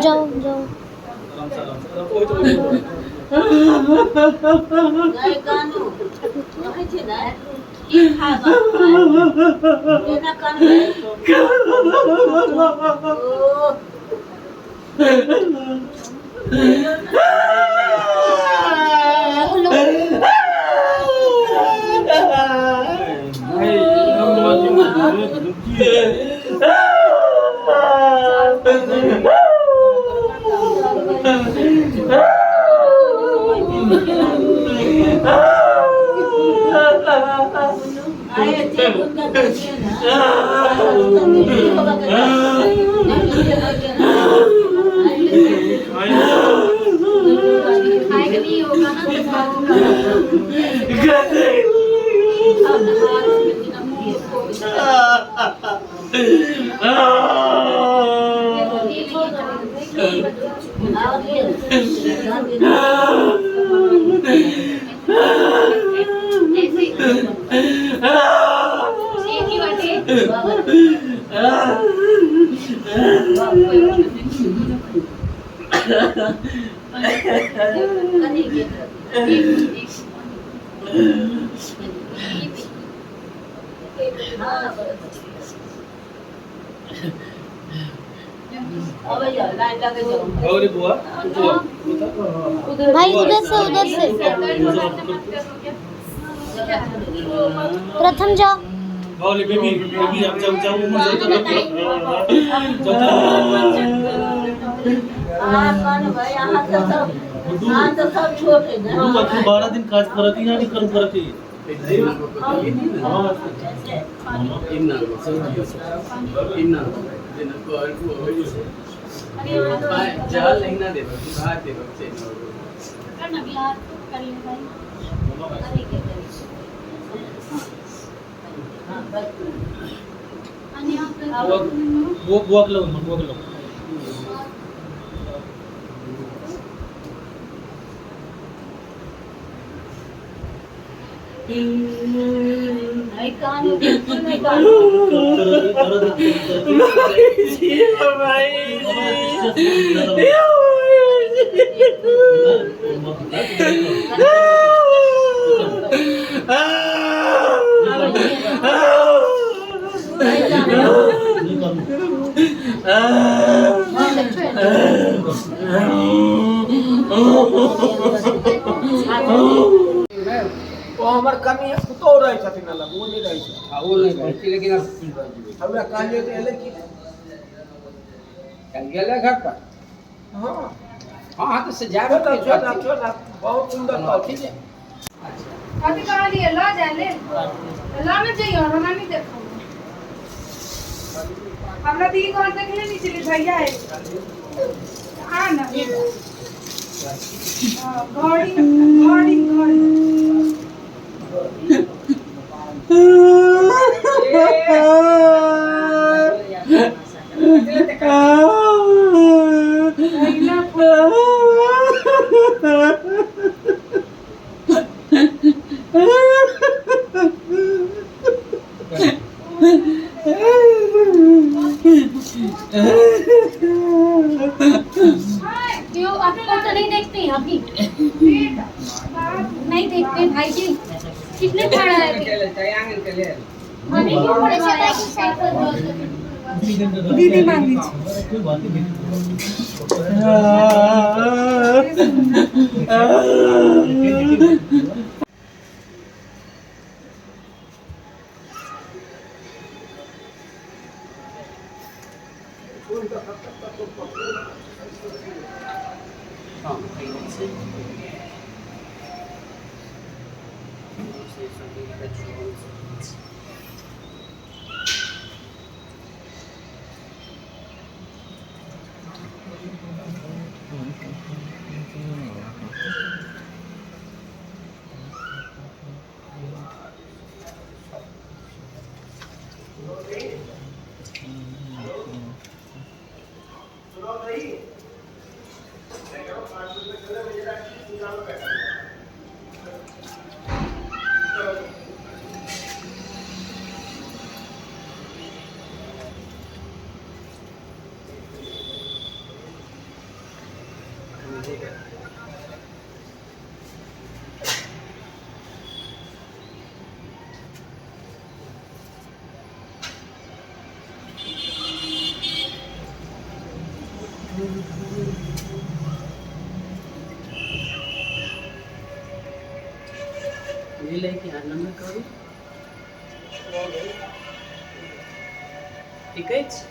जाओ जाओ। भाई उधर से, उधर से प्रथम जाओ। बेबी बेबी जाओ जाओ जाओ। 12 दिन काज करती या नहीं करू करती। जल नहीं ना देबो भात देबो से करना बिहार कर ले भाई। वो बुआ के लो, बुआ के लो। नहीं कानू बिल्कुल नहीं कानू। ओ हमर कनिया पुतोह रहै छथिन अलग, ओ नहि रहै छथिन। आ ओ नहि रहै छै, लेकिन आब की बजबै। हमरा कहलियै तऽ एलै कि नहि? कल गेलै घर पर। हाँ हाँ हाँ, तो से जाबे छोटा छोटा छोटा बहुत सुंदर ठीक है। कथी कहलियै लऽ जाय लेल, लऽ ने जइयो, हमरा नहि देखो। हमरा तऽ ई घर देखले नहि छलै भैया आ ना। घड़ी घड़ी घड़ी क्यों आपको तो नहीं देखते हैं, अभी नहीं देखते भाई जी। किसने पढ़ा है अभी? अभी क्यों पढ़ा? दीदी मांगी। भेलै कि आनन्द करू। ठीक अछि।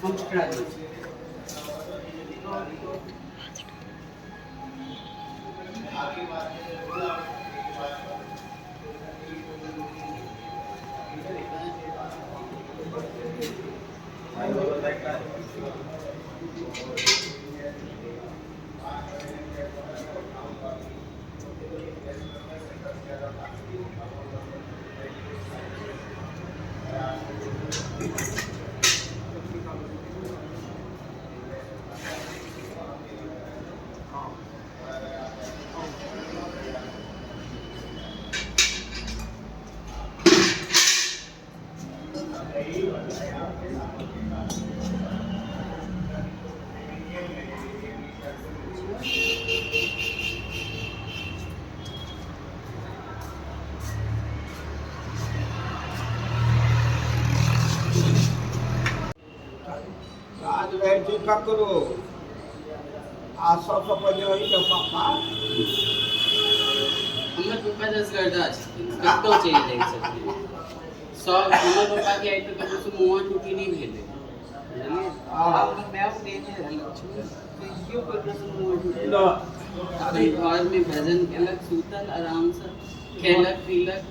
हम पकड़ा दै छी। काज रहै छै ककरो आ सबसँ पहिले ओहिके पापा। हमर पप्पा जसगर्दा छथिन, कतहु चलि जाइ छथिन सब। हमर पप्पाके आइ तक ककरोसँ मुँह टूटी नहि भेलै, बुझलियै? हमर माय देने रहलखिन, कहियो ककरोसँ मुँह टूटी अपन घरमे भजन केलक, सुतल, आरामसँ खेलक पीलक।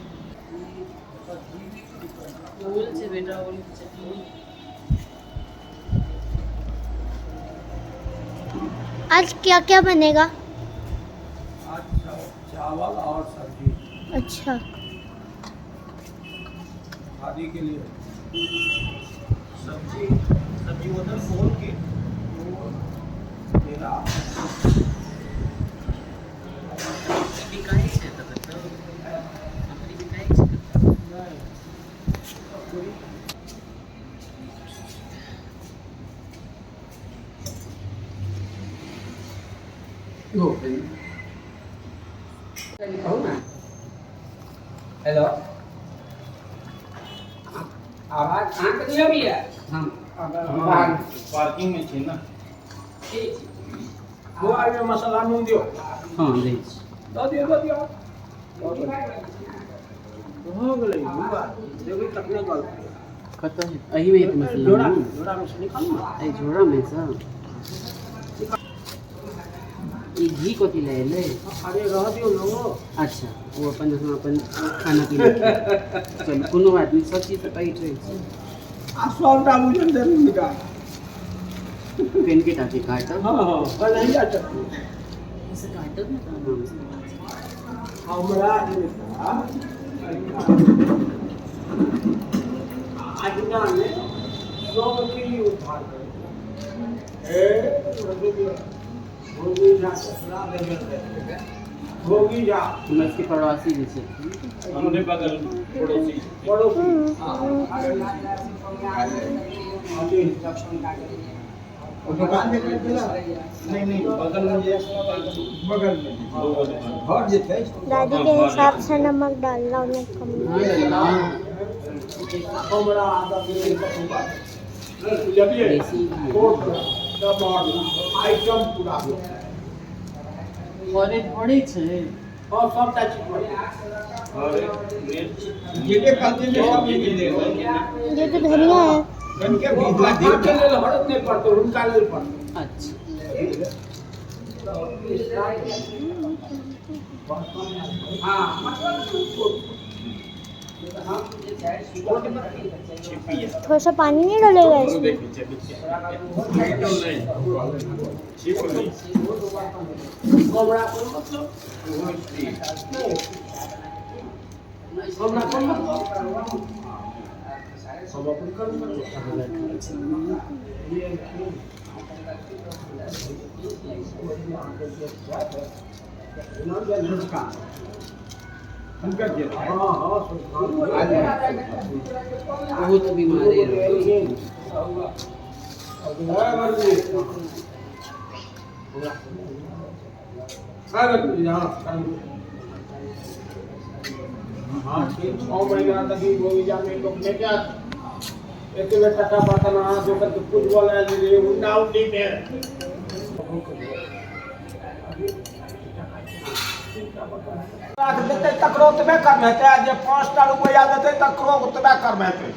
ओल छै बेटा, ओलके चटनी। आज क्या क्या बनेगा? आज चावल और सब्जी। अच्छा। शादी के लिए सब्जी सब्जी उधर ओल के केला। बिकाइ छै तऽ कतौ अपने बिकाइ छै कतौ? कहू ना। हेलो, आवाज अहाँके नहि अबैया? हम बाहर पार्किंग में छी ना। ठीक छै। वो एहिमे मसाला नून दियौ। हँ, दै छी। दऽ दियौ, दऽ दियौ। भऽ गेलै। बुआ देबै तखने गलतै। कतऽ है? एहिमे हेतै मसल्ला? झोरा। नून? झोरामे से निकालू ने। एहि झोरामे सँ ई घी कथी लए एलै? अरे, रह दियौ ने ओ। अच्छा, ओ अपन अहाँ अपन खाना पीना खेबै। चलू, कोनो बात नहि, सब चीज तऽ पैठ रहै छै। आ सबटा बुझल देलू निकाल। पेन के टाके काटब? हँ, नहीं चटनी। से काटब ने तऽ आरामसँ। हमरा हिनका आज्ञामे सबके लिए उद्धार करै ए भोगी झा, भोगी झा। हमर सबके पड़ोसी जे छथिन। हमरे बगल पड़ोसी। पड़ोसी। नहीं नहीं, बगल में जे बगल में घर जे छै। दादी के हिसाब से नमक डालना, उन्हें कम। हँ, लल्ला। हमरा आदत नहीं बुझलिए। देसी घी। आइटम पूरा हो। घरे पड़ै छै। हाँ, सबटा चीज पड़ै। हरे मिर्च। जे जे कहथिन से सब मिल। ये तो धनिया है। कनिके भीजला अहाँके लेल हरद नहि पड़तै, हुनका लेल पड़तै। अच्छा। हाँ, मतलब हम जे छै सुबह थोड़ा सा पानी नहीं डलेगा इसमें? छिप नहीं। कमरा पर मतलब नहीं। हमरा कोन मतलब हम अपन कर्म करबै। बहुत बीमारी रहे। हाँ 6 महीना तक ही बगीचा में लोग ले जा एक बेर टका बर्तन अहाँ दोसर के फुटबॉल आयल रहे उन्ना उन्नी में लाख देतै तकरो ओतबे कर्म हेतै आ जे 5टा रुपैआ देतै तकरो ओतबे कर्म हेतै।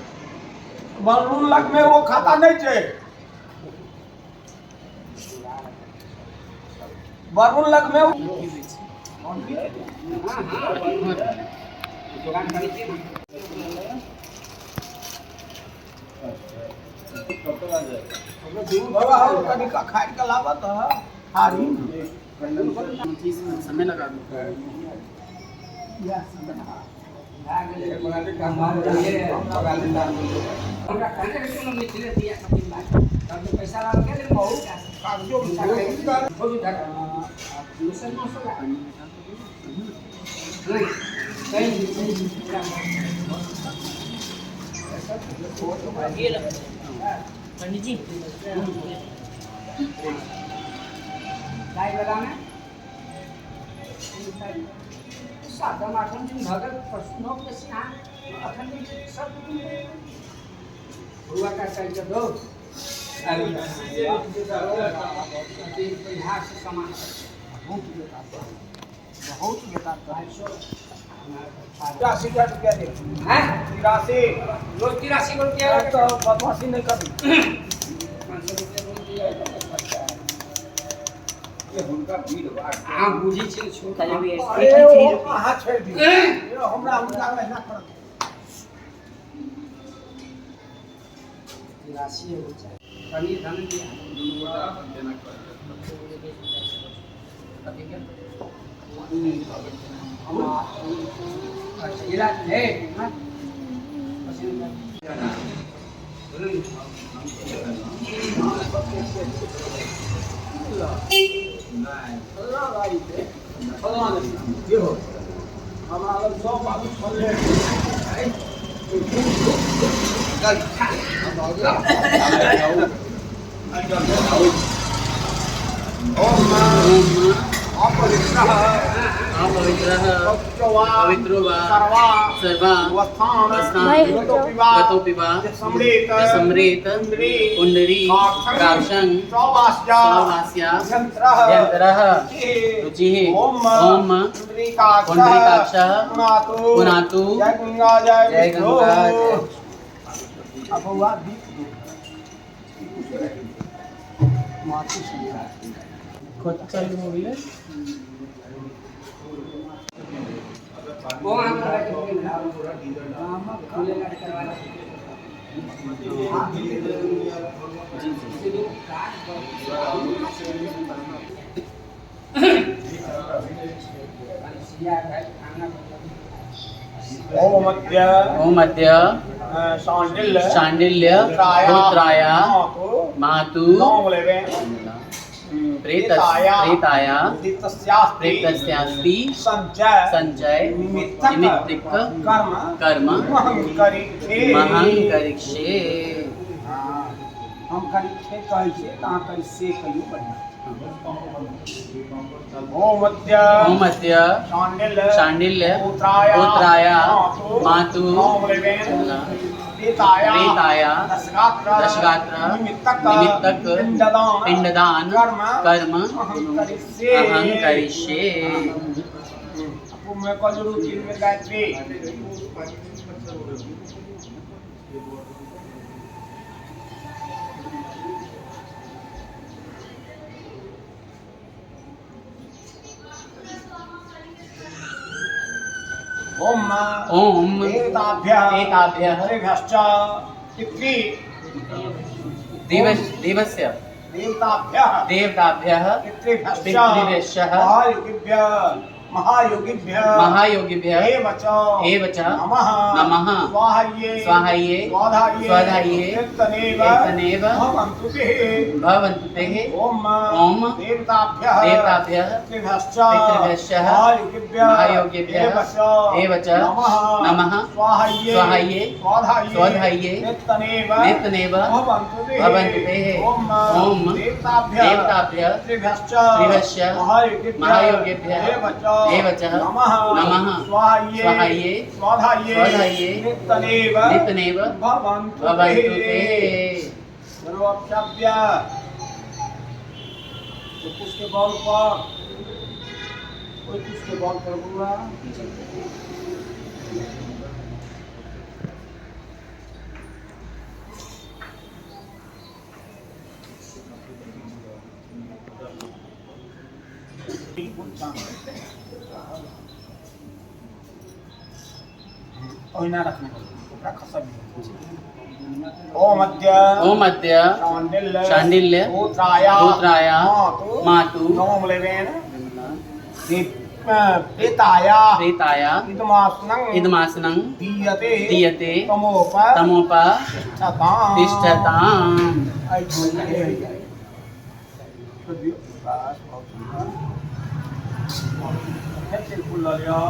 बलून लगमे ओ खाता नहि छै, बलून लगमे बाबा हो कनिका खाइ के लाबत है हारी समय लगा दो। पंडित जी सातम आठम दिन भगल परसों नौ के स्नान अखन सब गुरुआ का साइड के दो बिहार से सामान बहुत बेकार बहुत बेकार। 83 रुपया दे हैं 83 रोज 83 रुपया तो बदमाशी नहीं करनी। 500 रुपया रोज दिया ये हुनका भीड़ भाड़ हां बुझी छी छोट अरे ओ अहाँ छोड़ि दियौ हमरा हुनका महीना करत 83 हो चाहे पनीर धन दिया हमरा लग सब आदमी छलै। पवित्रो वा सर्वा गतोऽपि वा समृत पुण्डरी काक्षं सौवास्या यन्त्रः रुचिः ओम पुण्डरीकाक्षः पुनातु। जय गंगा जय जय गंगा जय। अब हुआ दीप कत चालू हो गेलै? ओम अद्य शांडिल्य शांडिल्य गोत्राया मातु प्रेताया प्रेतस्यास्ति संचय निमित्तिक कर्म महं करिष्ये। हम करिष्ये कहै छियै तऽ अहाँ करिष्ये कहियौ बढ़िआँ। ओम अद्य शांडिल्य गोत्राया मातु प्रेताया दशगात्र निमित्तक पिंडदान कर्म अहं करिष्ये। ओम ओम एताभ्यः देवस्य देवताभ्यः देवताभ्यः पितृभ्यश्च पितृभ्यश्च महायुगेभ्यः महायोगिभ्यः महायोगिभ्यः एव च एव च नमः नमः स्वाहायै स्वाहायै स्वाधायै स्वाधायै एतनेव एतनेव भवन्तु ते भवन्तु ते ॐ ॐ देवताभ्यः देवताभ्यः पितृभ्यश्च पितृभ्यश्च महायोगिभ्यः महायोगिभ्यः एव च एव च नमः नमः स्वाहायै स्वाहायै स्वाधायै स्वाधायै एतनेव एतनेव भवन्तु ते भवन्तु ते ॐ ॐ देवताभ्यः देवताभ्यः पितृभ्यश्च पितृभ्यश्च महायोगिभ्यः महायोगिभ्यः एव च एव च नमः नमः स्वाहायै स्वाहायै स्वाधायै स्वाधायै नित्यनेव नित्यनेव भवन्तु भवन्तु ते। सर्वक्षभ्य तो उसके बॉल पर कोई उसके बॉल पर बुआ ओहिना रखने ओकरा खसबियौ। ओम अद्य ओम अद्य शाण्डिल्य शाण्डिल्य गोत्राया गोत्राया मातु मातु नोमलेवेन प्रेताया प्रेताया इदमासनं इदमासनं दीयते दीयते तमोप तमोप तिष्ठताम् तिष्ठताम्। बस बहुत सुंदर। फेर तिलकुल लऽ लिअ।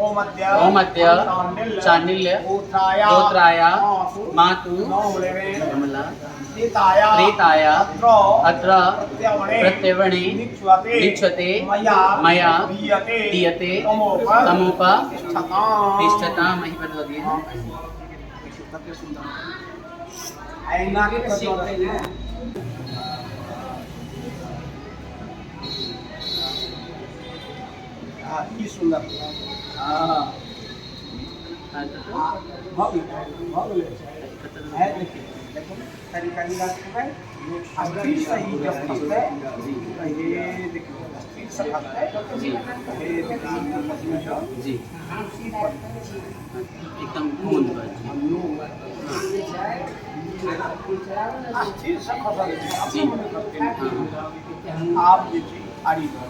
ओम अद्य ओम अद्य शाण्डिल्य शाण्डिल्य गोत्राया गोत्राया मातु मातु नोमलेवेन कमला प्रेताया प्रेताया अत्र अत्र प्रत्यवणे प्रत्यवणे निक्षते निक्षते मया मया दीयते दीयते तमोप तमोप तिष्ठताम्। तिष्ठताम्। एहि पर दऽ दिअ। देखियौ कते सुंदर आईना के कतौ रहै। हाँ, ई सुंदर। हाँ हाँ, भऽ गेलै भऽ गेलै। है देखियौ देखो तरीका निकाल के स्थिर से ही जब फंसतै तऽ हे देखियौ स्थिर से फंसतै जी हे देखियौ जी एकदम गोल पर स्थिर से खसल छै जी। अपने मने करतै। हाँ आब जे छै आरी दऽ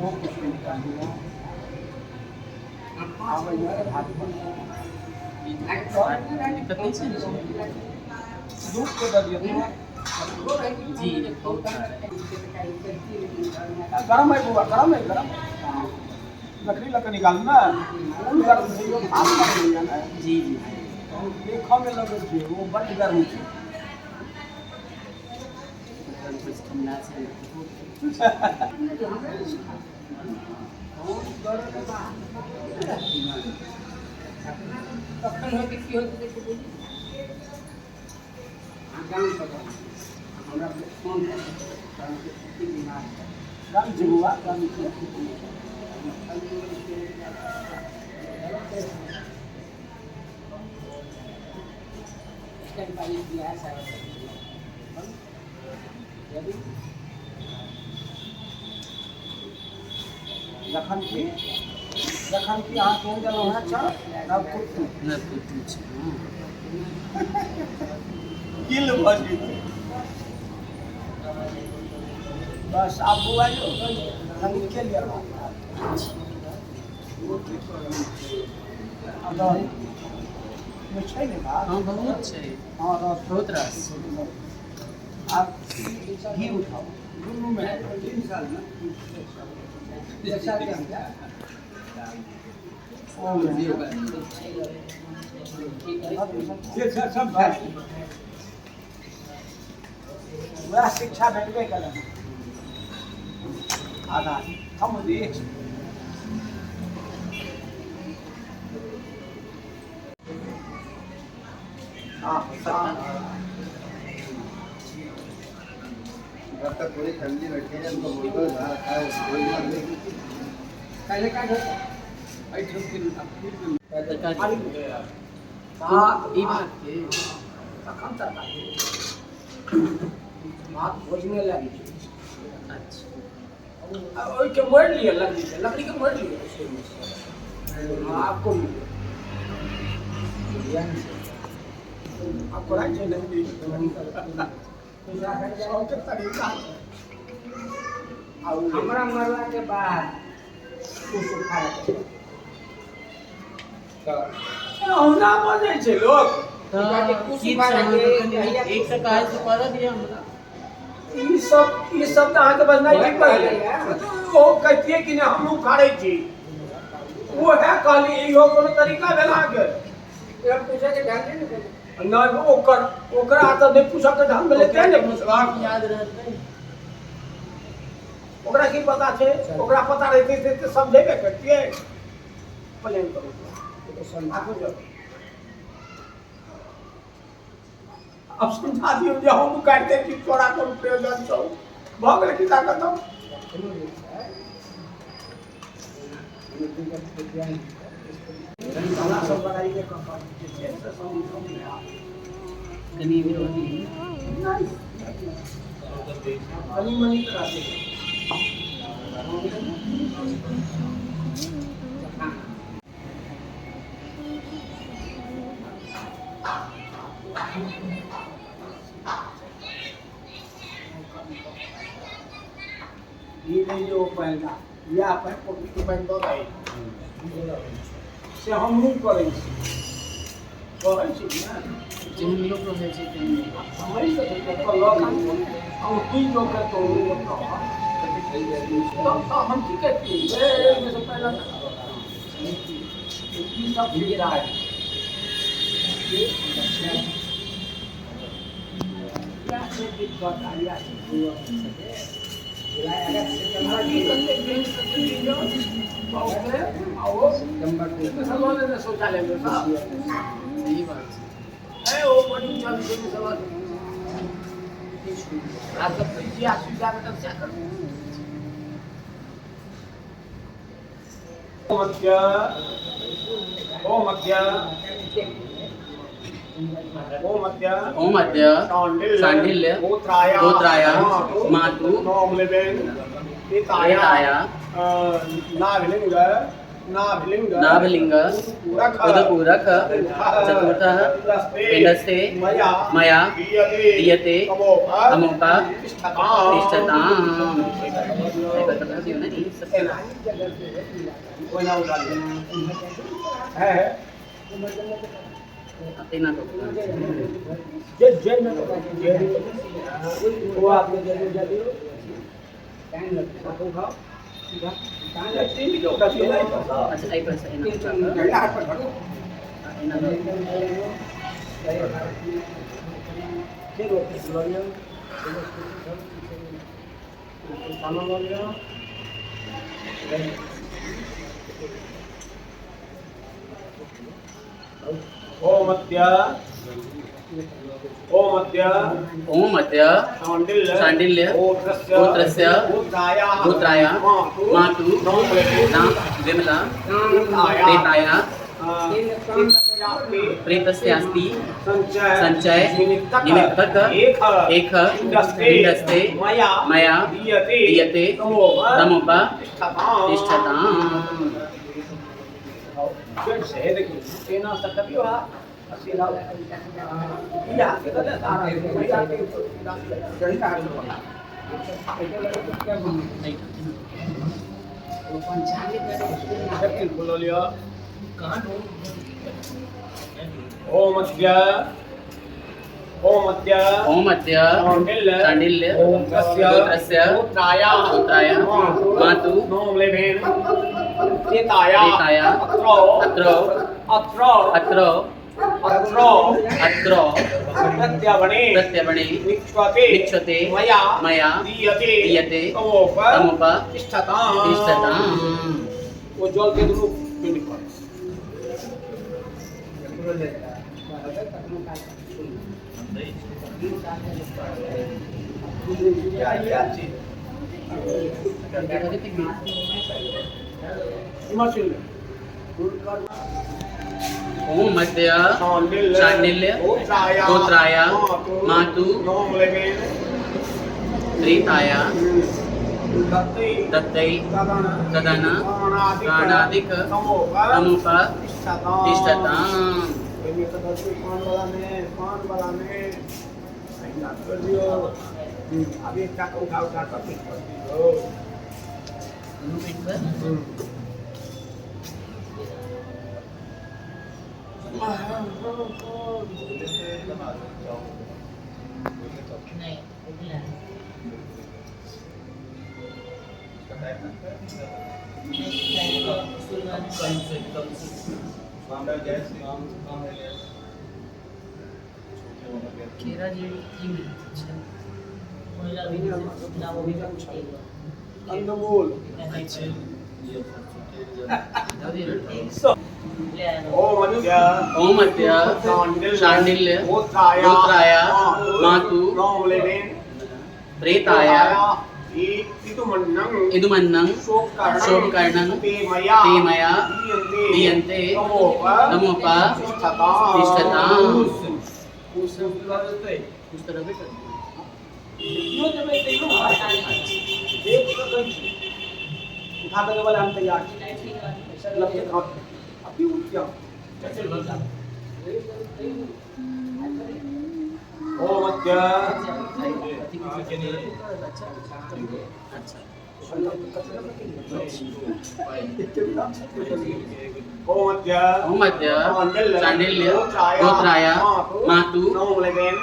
ओ कुछ नहीं निकालिए। आबै है हाथ पर दिक्कत नहीं छै ने? दूध के दऽ दियौ। जी बहुत गरम है बुआ, गरम है, गरम। लकड़ी लऽ कऽ निकालू ने, फूल गरम छै यौ, भाप गरम होइया ने। जी जी देखऽ मे लगै छै ओ बड्ड गर्म छै। कुछ ठंडा छै। कखन होतै की होतै से बुझी गाम पर हमरा फोन बीमार गरम छै बुआ, गरम छै। जखन कि अहाँ केहन देलहुँ हेँ छल नवकुट्टू नवकुट्टू छै। गिल भऽ जेतै। बस आब बौआ यौ कनि के लिअ छै ने भात। हाँ बहुत छै। हाँ रस बहुत रास। आब घी उठाउ दुनूमे 3 साल मे वएह शिक्षा भेटबे केलनि। आधा हम एक हाँ जब तक पूरी फैमिली बैठी है उनको बोल दो जहाँ रखा है बोल दो। पहले का होता तरकारी ई भात के तखन तरकारी भात भोजने लागि छै। अच्छा आ ओहिके मोड़ि लिअ लकड़ीके लकड़ीके मोड़ि लिअ। हाँ, आपको मिले। आब कोराइ छै ने, सबके तरीका छै। हमरा मरला के बाद कुश उखाड़े अहुना बजै छै लोक। तऽ कुश की उखाड़े छै के अहाँके कनि जहिया एक टका से करऽ दिअ हमरा। ई सब तऽ अहाँके बजनाइ ठीक कहलियै। ओ कहितियै कि नहि, हम उखाड़ै छी। ओ है कहली, इहो कोनो तरीका भेल अहाँके? एकरा पूछे के ढंग नहि ने। नहि, ओकर ओकरा तऽ नहि पूछऽ के ढंग भेलै, तें ने पुछलक। याद रहतै। ओकरा की पता छै? ओकरा पता रहितै तऽ समझेबे करतियै। प्लान करू, आगू जाउ। आब समझा दियौ जे हम काटि दै छी, तोरा कोन प्रयोजन छौ? भऽ गेलै खिस्सा खतम। हमरा सब लड़ाइए कऽ कऽ जे छै से सब नहि आब। कनि इम्हरो दियौ। नहि, कनि मनि तऽ रहतै। ई नहि जे ओ पानि इएह पानि, पोखरिके पानि दऽ दही से हमहूँ करै छी, कहै छी ने। जेहन लोक रहै छै तेहन। समझ सकै लऽ गेलहुँ की लोक तोड़ू ओतऽ तब हम की कहतियै? एहिमे से पहिले ई सब सुविधा है। इएह छै दिक्कत आ इएह छै। ई कतेक दिन कतेक दिन बहुते आ ओ लऽ लेने शौचालय मे सब। सही बात छै। है ओ बड़ी चल छै सब आ सब तऽ इएह सुविधा भेटल सएह करू। ओमद्य ओमद्य ओमद्य ओम अद्य शाण्डिल्य शाण्डिल्य गोत्राय गोत्राय मातु नोमलेबेन पिताय पिताय नाभिलिंग नाभिलिंग नाभलिंग पूरक उदपूरक चतुर्थः पिण्डस्ते मया मया दीयते दीयते तमोप तमोप तिष्ठताम्। तिष्ठताम्। एहि पर पता दियौ ने ई सब। एना ओना उठा लिअ है है। एना कऽ कऽ। जे जे में जे वो आपने जल्दी जल्दी उठाओ तीन किलो का दियो। अच्छा, एहि पर से एना उठा कऽ हाथ पर धरू। एना दऽ फिर वो लऽ लिअ, खाना लऽ लिअ। ओमद्य ओमद्य ओम अद्य शाण्डिल्य शाण्डिल्य गोत्रस्य गोत्रस्य गोत्राय गोत्राय मातु मातु नोमलेबेन नाम विमला पिताय प्रेताय प्रेतस्यास्ति प्रेतस्यास्ति संचय संचय निमित्तक निमित्तक एक एक पिण्डस्ते पिण्डस्ते मया मया दीयते दीयते तमोप तमोप तिष्ठताम्। तिष्ठताम्। फिर से देखियौ, एना से करियौ आ सीधा ई हाथ के दे सारा ई हाथ के। सही हाथ पर। शक्ति खोल लिअ। ओम अद्य ओम अद्य ओम अद्य शाण्डिल्य शाण्डिल्य गोत्रस्य गोत्रस्य गोत्राय गोत्राय मातु नोमलेभेन प्रेताय प्रेताय अत्रौ अत्रौ अत्रौ अत्रौ अत्रौ अत्रौ प्रत्यवणे प्रत्यवणे निक्षते निक्षते मया मया दीयते दीयते तमोप तमोप तिष्ठताम्। तिष्ठताम्। ओ जल के दुनू पिंड पर। इएह इएह चीज इम्हर सुनि ले। ओम अद्य शाण्डिल्य शाण्डिल्य गोत्राय गोत्राय मातु नोमलेभेन प्रेताय दत्तै दत्तै तदन तदन प्राणादिक प्राणादिक तमोप तमोप तिष्ठताम्। तिष्ठताम्। ओहिमे तऽ दऽ दियौ पानवलामे, पानवलामे अहिना कऽ दियौ। आब एकटा कऽ उठा उठा कऽ पीठ पर दियौ। दुनू पीठ पर। नहीं, उबला है। नहीं, पहले कम से कम से कम है गैस। केरा जी की मिलती छै? महिला भी ना, वो भी ठीक। कंदमूल। अच्छा। दऽ दियौ। ले आया। ओम अद्य ओम अद्य शाण्डिल्य शाण्डिल्य गोत्राय गोत्राय मातु नौलेवेन प्रेताय इदुमन्नं इदुमन्नं शोकर्णं शोकर्णं ते मया ते मया दीयन्ते दीयन्ते तमोप तमोप तिष्ठताम्। तिष्ठताम्। कुछ तरह भी कर दियो देबै तैयो देख सकै छी, उठा कऽ देबै हम तैयार छी। लपटे हाथ अभी उठ जाओ। ओम अद्य अच्छा। ओम अद्य ओम अद्य शाण्डिल्य शाण्डिल्य गोत्राय मातु नौलेवेन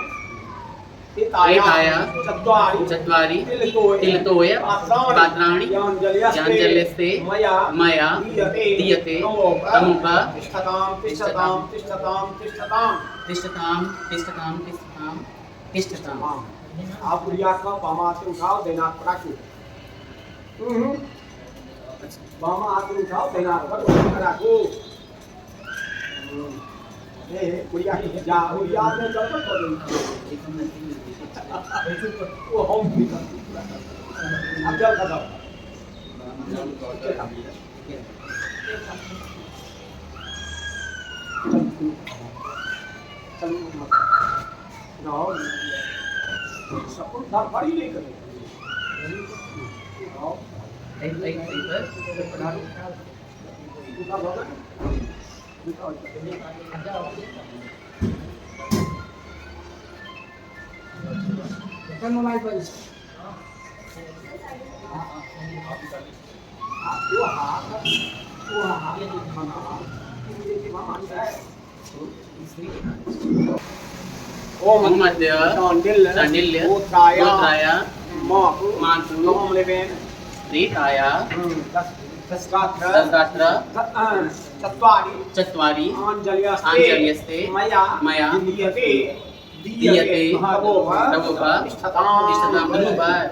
प्रेताय प्रेताय चत्वारि चत्वारि तिलतोय तिलतोय पात्राणि पात्राणि याञ्जल्यस्ते याञ्जल्यस्ते मया मया दीयते दीयते तमोप तमोप तिष्ठतां तिष्ठतां तिष्ठतां तिष्ठतां। तिष्ठतां तिष्ठतां तिष्ठतां तिष्ठतां। हाँ, आप उड़िया का बामा हाथ से उठाओ, दाहिना हाथ पर राखो। बामा हाथ से उठाओ, दाहिना हाथ पर राखो। ए उड़िया के जा उड़िया में गड़बड़ कर देई। वो हम भी करते। अब जल खा। चलो जाओ, सबको धड़फड़ी नहीं करे। आओ। एहि एहि एहि पर पधारो। जूता भऽ गेल? जूता एकर मोबाइल पर छै। आ, वो हाथ, वो हाथ खाना है। ओम ओम अद्य शाण्डिल्य शाण्डिल्य गोत्राय गोत्राय मातु मातु नौलेवेन प्रेताय दस दस गात्र दस गात्र चत्वारि चत्वारि आञ्जल्यस्ते आञ्जल्यस्ते मया मया दीयते दीयते तमोप तमोप तिष्ठताम्। तिष्ठतां। दुनू बार।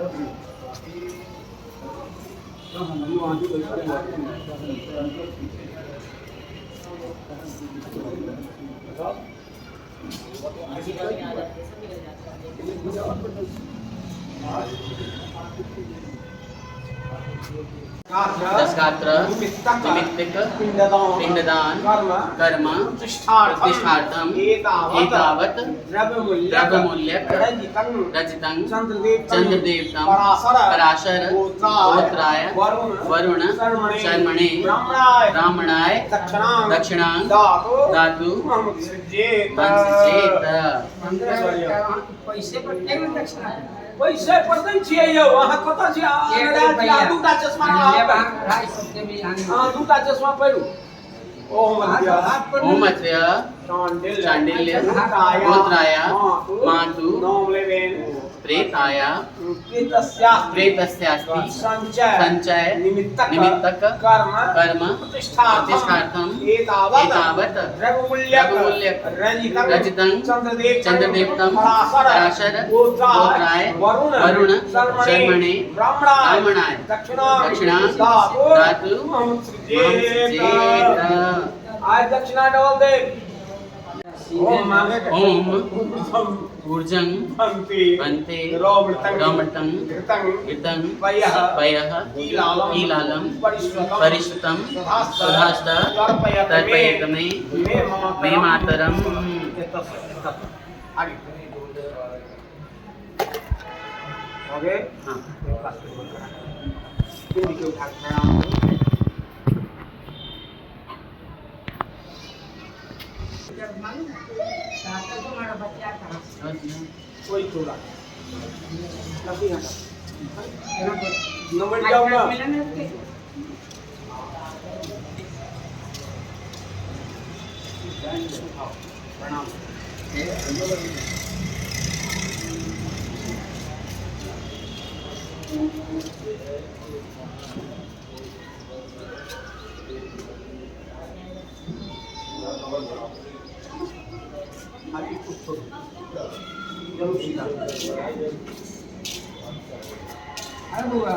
दस गात्र निमित्तक निमित्तक पिण्डदान पिण्डदान कर्म कर्म प्रतिष्ठार्थम् प्रतिष्ठार्थम् एतावत् एतावत् द्रव्यमूल्यक द्रव्यमूल्यक रजितं रजितं चन्द्रदेवतं चन्द्रदेवतं पराशर पराशर गोत्राय गोत्राय वरुण वरुण शर्मणे शर्मणे ब्राह्मणाय ब्राह्मणाय दक्षिणां दक्षिणां दातु दातु सृजेत। सृजेत। पैसे पर किया ने दक्षिणा? पैसे पर नहि छियै यौ, अहाँ कतऽ छियै? एक अहाँ रुपैआ। दूटा चश्मा लेब अहाँ, अढ़ाई सौ के भी अहाँ। अहाँ दूटा चश्मा पहिरू। ओम अद्य हाथ पर ओम अद्य शाण्डिल्य शाण्डिल्य गोत्राय गोत्राय मातु मातु नौलेवेन प्रेताय प्रेतस्यास्ति प्रेतस्यास्ति संचय संचय निमित्तक निमित्तक कर्म कर्म प्रतिष्ठार्थम् प्रतिष्ठार्थम् एतावत् एतावत् द्रव्यमूल्यक द्रव्यमूल्यक रजितं रजितं चन्द्रदेवतं चन्द्रदेवतं पराशर पराशर गोत्राय गोत्राय वरुण वरुण शर्मणे शर्मणे ब्राह्मणाय ब्राह्मणाय दक्षिणां दक्षिणां दातु दातु सृजेत। सृजेत। आज दक्षिणा डबल देव। ओम ओम ऊर्जं भन्ति भन्ते रौमृतं रौमृतं घृतं घृतं पयः पयः कीलालं कीलालं परिश्रुतं परिश्रुतं स्वधास्त स्वधास्त तर्पयत तर्पयत मे मे मातरम्। मे मातरम्। एतत् आगे हो गए। हाँ। पिंड के उठा के प्रणाम करो। मालूम ताता तुम्हारा बच्चा कहाँ कोई तोरा नंबर जाओ ना। प्रणाम। अभी कुछ छोड़ो, चलो सीधा। अरे बुआ।